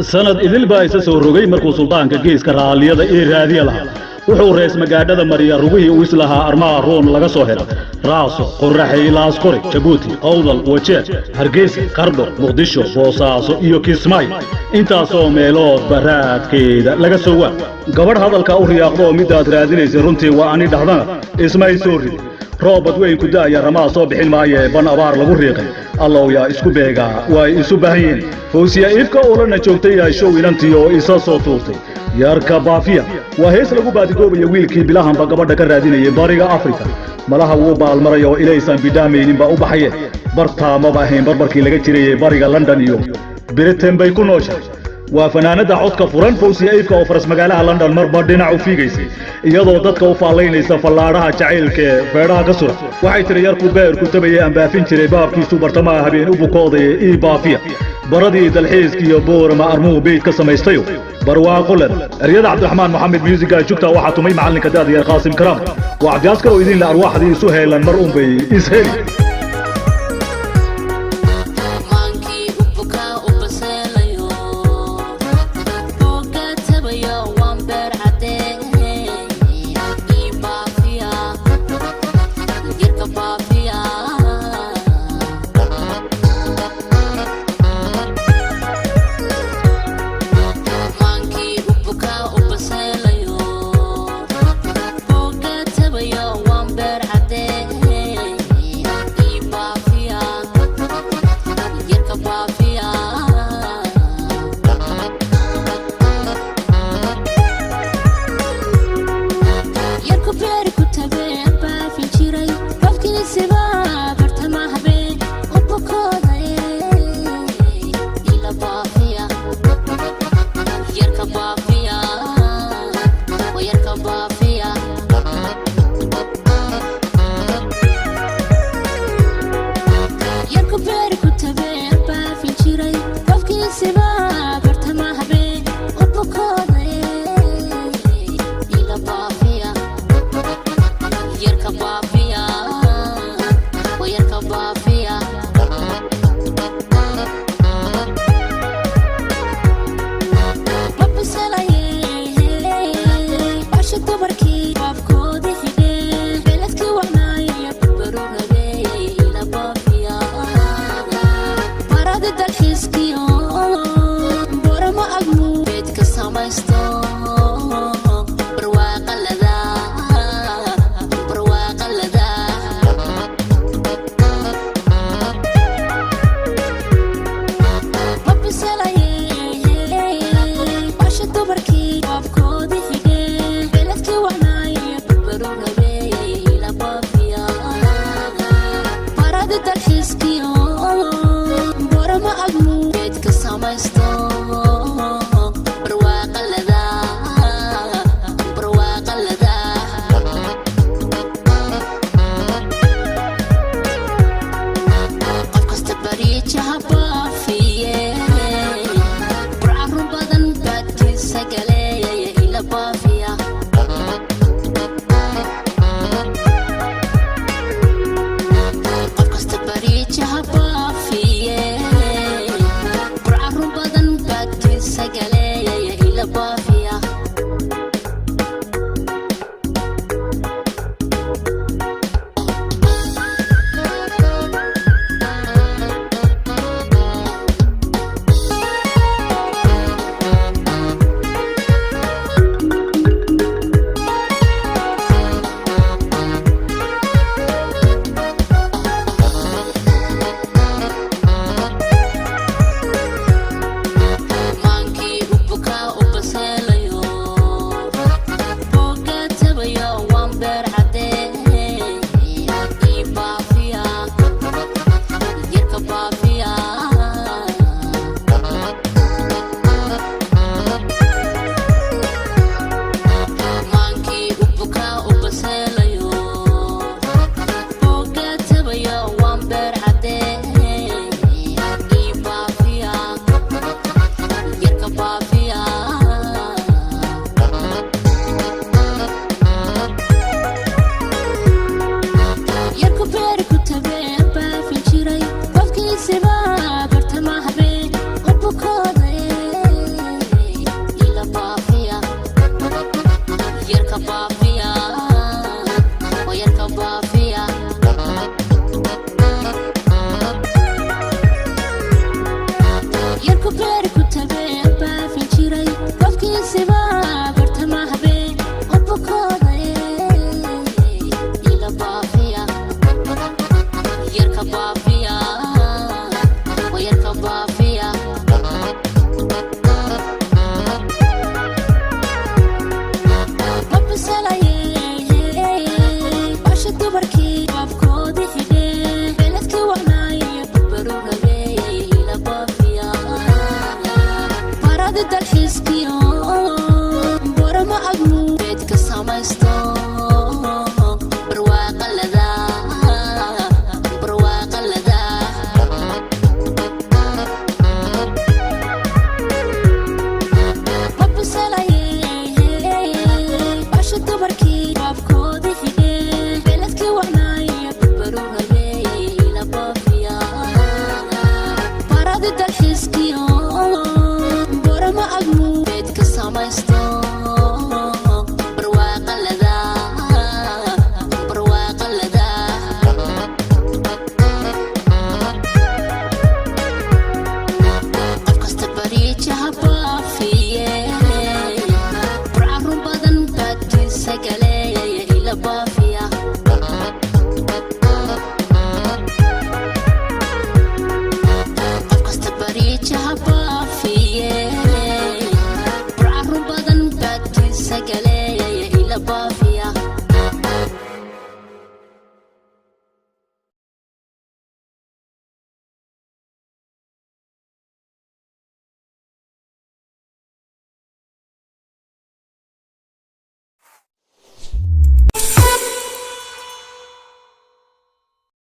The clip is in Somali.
Sanad idil baa isa soo rogay markuu suldaanka geeska raalliyada ee raadiya lahaa. Wuxuu rees magaadhada mariya rugihii uu islahaa armaha roon laga soo hela: Raaso, Qoraxay, Laasqori, Jabuuti, Qowdal, Wajeer, Hargeysa, Qardho, Muqdisho, Boosaaso iyo Kismaayo. Intaasoo meelood baraadkeeda laga soo waa. Gabadh hadalkaa u riyaaqdo oo midaad raadinaysay runtii waa ani dhahdana ismay soo ridin. Roob badweynku da'aya ramaa soo bixin maaye, ban abaar lagu riiqay allow yaa isku beegaa, way isu baahan yihiin. Fawsiya Iifka oolana joogtay yaa show inantii oo isa soo tuurtay. Yarka Baafiya waa hees lagu baadigoobayo wiilkii bilahanba gabadha ka raadinayay bariga Afrika. Malaha wuu baalmaray oo ilaysaan bidhaamaynin baa u baxaye. Bartaa maba ahayn barbarkii laga jirayay, bariga London iyo Britain bay ku nooshahay. Waa fanaanada codka furan Fawsiya Iifka oo faras magaalaha London marba dhinac u fiigaysay, iyadoo dadka u faallaynaysa fallaadhaha jacaylka ee feedhaha ka sura. Waxay tiri: "Yarku beerku tabayay aan baafin jiray, baabkiisu bartamaha habeen u bukoodaya, ii baafiya. Baradii dalxiiska iyo Boorama armuhu beyd ka samaystayo barwaaqo leh." Eryada Cabdiraxmaan Moxamed, muusiga jugta waxaa tumay macallinka daadiyar Qaasim Karaam. Waa Cabdiaskar oo idinle arwaaxdii isu heelan mar unbay isheli. Maankii u bukaa u baseelayo, booga tabayo, waan beer caddee, ii baafiya yarka baafiya. Maankii u bukaa u baseelayo, booga tabayo, waan beer caddee, ii baafiya yarka baafiya. Yarku beeri ku tabee baafin jiray, qofkiisiba bartama habeen u bukooday, ila baafiya yarka baafiya, yarka baafiya. Yarku beeri ku tabee baafin jiray, qofkiisiba bartama habeen u bukooday, ila baafiya yarka baafiya.